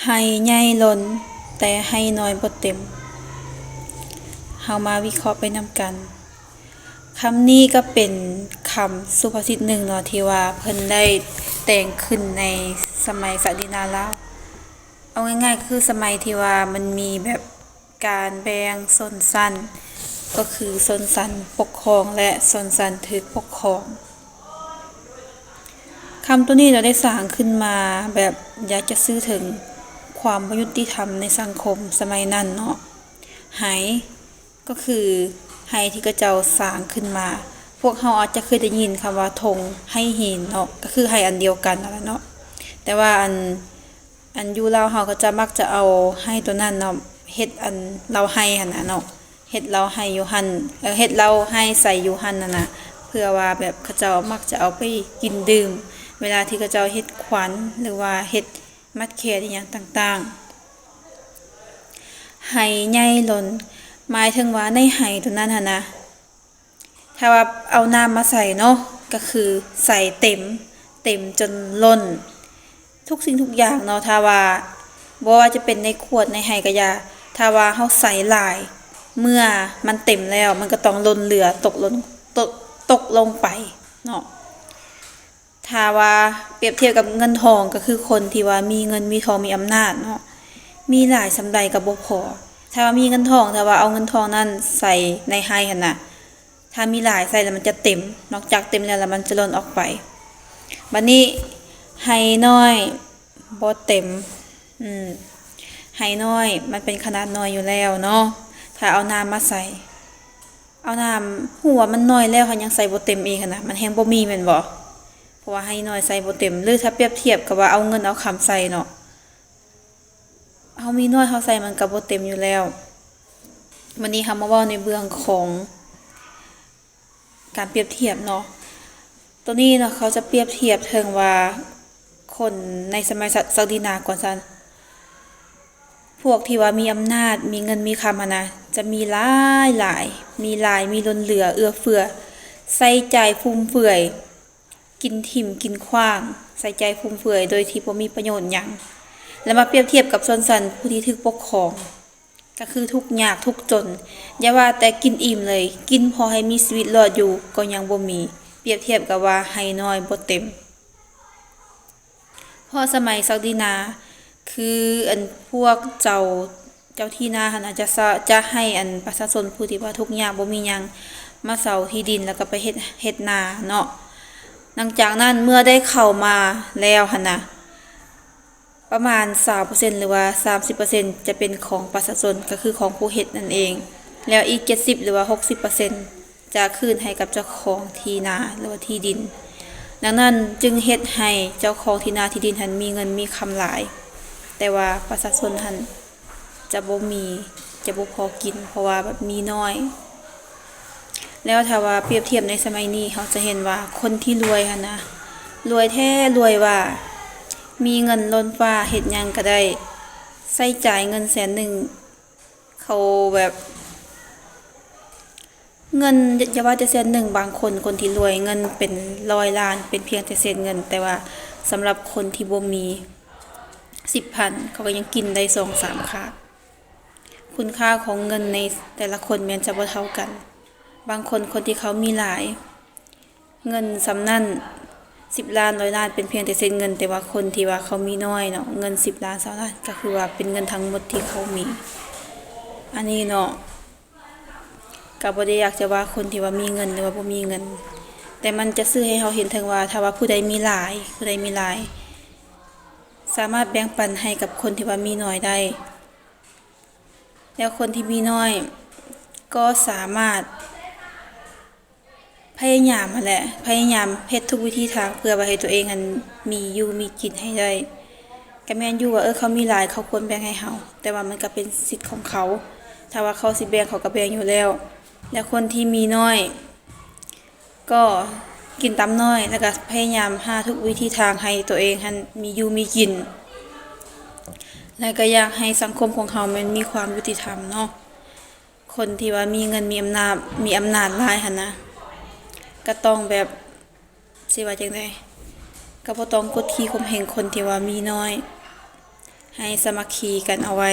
ໄຮ່ໃຫຍ່ລົ້ນ ແຕ່ໄຮ່ນ້ອຍບໍ່ເຕັມ. ເຮົາມາວິເຄາະໄປນຳກັນ. ຄຳນີ້ກໍເປັນຄຳສຸພາສິດໜຶ່ງເນາະ ທີ່ວ່າເພິ່ນໄດ້ແຕ່ງຂຶ້ນໃນສະໄໝສັກດິນາລາວ. ເອົາງ່າຍໆ ກໍຄືສະໄໝທີ່ວ່າມັນມີແບບ ການແບ່ງຊົນຊັ້ນ ກໍຄືຊົນຊັ້ນປົກຄອງ ແລະ ຊົນຊັ້ນຖືກປົກຄອງ. ຄຳໂຕນີ້ເນາະ ໄດ້ສ້າງຂຶ້ນມາແບບຢາກຈະສື່ເຖິງຄວາມບໍ່ຍຸຕິທຳໃນສັງຄົມສະໄໝນັ້ນເນາະ. ໄຮ່ ກໍຄືໄຮ່ທີ່ເຂົາເຈົ້າສ້າງຂຶ້ນມາ. ພວກເຮົາອາດຈະເຄີຍໄດ້ຍິນຄຳວ່າທົ່ງໄຮ່ຫີນເນາະ, ກໍຄືໄຮ່ອັນດຽວກັນນັ້ນແຫຼະເນາະ. ແຕ່ວ່າອັນ ອັນຢູ່ລາວເຮົາເຂົາເຈົ້າມັກຈະເອົາໄຮ່ໂຕນັ້ນເນາະ ເຮັດອັນເລົາໄຮ່ຫັ້ນນະເນາະ, ເຮັດເລົາໄຮ່ຢູ່ຫັ້ນ ເອີ ເຮັດເລົາໄຮ່ໃສ່ຢູ່ຫັ້ນຫັ້ນນະ ເພື່ອວ່າແບບເຂົາເຈົ້າມັກຈະເອົາໄປກິນດື່ມ ເວລາທີ່ເຂົາເຈົ້າເຮັດຂວັນ ຫຼືວ່າເຮັດມັດແຂນອີ່ຫຍັງຕ່າງໆ. ໄຮ່ໃຫຍ່ລົ້ນ ໝາຍເຖິງວ່າໃນໄຮ່ໂຕນັ້ນຫັ້ນນະ ຖ້າວ່າເອົານ້ຳມາໃສ່ເນາະ ກໍຄືໃສ່ເຕັມ, ເຕັມຈົນລົ້ນ ທຸກສິ່ງທຸກຢ່າງເນາະ. ຖ້າວ່າ ບໍ່ວ່າຈະເປັນໃນຂວດໃນໄຮ່ກໍຢ່າ, ຖ້າວ່າເຮົາໃສ່ຫຼາຍ ເມື່ອມັນເຕັມແລ້ວ ມັນກໍຕ້ອງລົ້ນເຫຼືອຕົກລົງ, ຕົກ, ຕົກລົງໄປເນາະ. ຖ້າວ່າປຽບທຽບກັບເງິນທອງ ກໍຄືຄົນທີ່ວ່າມີເງິນມີທອງມີອຳນາດເນາະ, ມີຫຼາຍສ່ຳໃດກໍບໍ່ພໍ. ຖ້າວ່າມີເງິນທອງ, ຖ້າວ່າເອົາເງິນທອງນັ້ນໃສ່ໃນໄຮ່ຫັ້ນນະ, ຖ້າມີຫຼາຍໃສ່ແລ້ວມັນຈະເຕັມ, ນອກຈາກເຕັມແລ້ວ ແລ້ວມັນຈະລົ້ນອອກໄປ. ບັດນີ້ໄຮ່ນ້ອຍບໍ່ເຕັມ, ອືມ, ໄຮ່ນ້ອຍມັນເປັນຂະໜາດນ້ອຍຢູ່ແລ້ວເນາະ, ຖ້າເອົານ້ຳມາໃສ່, ເອົານ້ຳ, ຮູ້ວ່າມັນນ້ອຍແລ້ວ ເຮົາຍັງໃສ່ບໍ່ເຕັມອີກຫັ້ນນະ, ມັນແຮ່ງບໍ່ມີແມ່ນບໍ່? ເພາະວ່າໄຮ່ນ້ອຍໃສ່ບໍ່ເຕັມ. ຫຼືຖ້າປຽບທຽບກັບວ່າເອົາເງິນເອົາຄຳໃສ່ເນາະ, ເຮົາມີໜ້ອຍເຮົາໃສ່ມັນກໍບໍ່ເຕັມຢູ່ແລ້ວ. ມື້ນີ້ເຮົາມາເວົ້າໃນເບື້ອງຂອງການປຽບທຽບເນາະ. ໂຕນີ້ເນາະ ເຂົາຈະປຽບທຽບເຖິງວ່າຄົນໃນສະໄໝສັກ ສັກດິນາກ່ອນຊັ້ນ, ພວກທີ່ວ່າມີອຳນາດ ມີເງິນມີຄຳຫັ້ນນະ ຈະມີຫຼາຍໆ, ມີຫຼາຍ, ມີລົ້ນເຫຼືອເອື້ອເຟື້ອ, ໃຊ້ຈ່າຍຟຸມເຟືອຍ. ກິນຖິ້ມກິນຂວ້າງ, ໃຊ້ຈ່າຍຟຸມເຟືອຍໂດຍທີ່ບໍ່ມີປະໂຫຍດຫຍັງ ແລ້ວມາປຽບທຽບກັບຊົນຊັ້ນຜູ້ທີ່ຖືກປົກຄອງ, ກໍຄືທຸກຍາກທຸກຈົນ, ຢ່າວ່າແຕ່ກິນອີ່ມເລີຍ, ກິນພໍໃຫ້ມີຊີວິດລອດຢູ່ກໍຍັງບໍ່ມີ, ປຽບທຽບກັບວ່າໄຮ່ນ້ອຍບໍ່ເຕັມ. ເພາະສະໄໝສັກດິນາ ຄືອັນພວກເຈົ້າ ເຈົ້າທີ່ນາຫັ້ນນະ ຈະສະ ຈະໃຫ້ອັນປະຊາຊົນຜູ້ທີ່ວ່າທຸກຍາກບໍ່ມີຫຍັງ ມາເຊົ່າທີ່ດິນ ແລ້ວກໍໄປເຮັດ ເຮັດນາເນາະ. ຫຼັງຈາກນັ້ນເມື່ອໄດ້ເຂົ້າມາແລ້ວຫັ້ນນະ ປະມານຊາວເປີເຊັນ ຫຼືວ່າສາມສິບເປີເຊັນ ຈະເປັນຂອງປະຊາຊົນ ກໍຄືຂອງຜູ້ເຮັດນັ້ນເອງ, ແລ້ວອີກເຈັດສິບ ຫຼືວ່າຫົກສິບເປີເຊັນ ຈະຄືນໃຫ້ກັບເຈົ້າຂອງທີ່ນາ ຫຼືວ່າທີ່ດິນ. ດັ່ງນັ້ນຈຶ່ງເຮັດໃຫ້ເຈົ້າຂອງທີ່ນາທີ່ດິນຫັ້ນມີເງິນມີຄຳຫຼາຍ, ແຕ່ວ່າປະຊາຊົນຫັ້ນຈະບໍ່ມີ, ຈະບໍ່ພໍກິນ ເພາະວ່າແບບມີໜ້ອຍ. ແລ້ວຖ້າວ່າປຽບທຽບໃນສະໄໝນີ້ ເຮົາຈະເຫັນວ່າຄົນທີ່ລວຍຫັ້ນນະ ລວຍແທ້ລວຍວ່າ ມີເງິນລົ້ນຟ້າ ເຮັດຫຍັງກໍໄດ້, ໃຊ້ຈ່າຍເງິນແສນໜຶ່ງ ເຂົາແບບ ເງິນ ຢ່າ ຢ່າວ່າແຕ່ແສນໜຶ່ງ, ບາງຄົນ ຄົນທີ່ລວຍເງິນເປັນຮ້ອຍລ້ານ ເປັນພຽງແຕ່ເສດເງິນ, ແຕ່ວ່າສຳລັບຄົນທີ່ບໍ່ມີສິບພັນ ເຂົາກໍຍັງກິນໄດ້ສອງສາມຄາບ. ຄຸນຄ່າຂອງເງິນໃນແຕ່ລະຄົນແມ່ນຈະບໍ່ເທົ່າກັນ. ບາງຄົນ ຄົນທີ່ເຂົາມີຫຼາຍ ເງິນສ່ຳນັ້ນ ສິບລ້ານ ຮ້ອຍລ້ານ ເປັນພຽງແຕ່ເສດເງິນ, ແຕ່ວ່າຄົນທີ່ວ່າເຂົາມີໜ້ອຍເນາະ ເງິນສິບລ້ານ ຊາວລ້ານ ກໍຄືວ່າເປັນເງິນທັງໝົດທີ່ເຂົາມີ. ອັນນີ້ເນາະ ກໍບໍ່ໄດ້ຢາກຈະວ່າຄົນທີ່ວ່າມີເງິນ ຫຼືວ່າບໍ່ມີເງິນ, ແຕ່ມັນຈະສື່ໃຫ້ເຮົາເຫັນເຖິງວ່າ ຖ້າວ່າຜູ້ໃດມີຫຼາຍ ຜູ້ໃດມີຫຼາຍ ສາມາດແບ່ງປັນໃຫ້ກັບຄົນທີ່ວ່າມີໜ້ອຍໄດ້. ແລ້ວຄົນທີ່ມີໜ້ອຍກໍສາມາດພະຍາຍາມຫັ້ນແຫຼະ, ພະຍາຍາມເຮັດທຸກວິທີທາງເພື່ອວ່າໃຫ້ຕົວເອງຫັ້ນມີຢູ່ມີກິນໃຫ້ໄດ້. ກໍແມ່ນຢູ່ວ່າ ເອີ ເຂົາມີຫຼາຍ ເຂົາຄວນແບ່ງໃຫ້ເຮົາ, ແຕ່ວ່າມັນກໍເປັນສິດຂອງເຂົາ, ຖ້າວ່າເຂົາຊິແບ່ງ ເຂົາກໍແບ່ງຢູ່ແລ້ວ. ແລ້ວຄົນທີ່ມີໜ້ອຍ ກໍກິນຕາມໜ້ອຍ ແລ້ວກໍພະຍາຍາມຫາທຸກວິທີທາງໃຫ້ຕົວເອງຫັ້ນມີຢູ່ມີກິນ, ແລ້ວກໍຢາກໃຫ້ສັງຄົມຂອງເຮົາແມ່ນມີຄວາມຍຸຕິທຳເນາະ. ຄົນທີ່ວ່າມີເງິນ ມີອຳນາດ ມີອຳນາດຫຼາຍຫັ້ນນະ ກໍຕ້ອງແບບ ຊິວ່າຈັ່ງໃດ ກໍບໍ່ຕ້ອງກົດຂີ່ຂົ່ມເຫງຄົນທີ່ວ່າມີໜ້ອຍ. ໃຫ້ສາມັກຄີກັນເອົາໄວ້.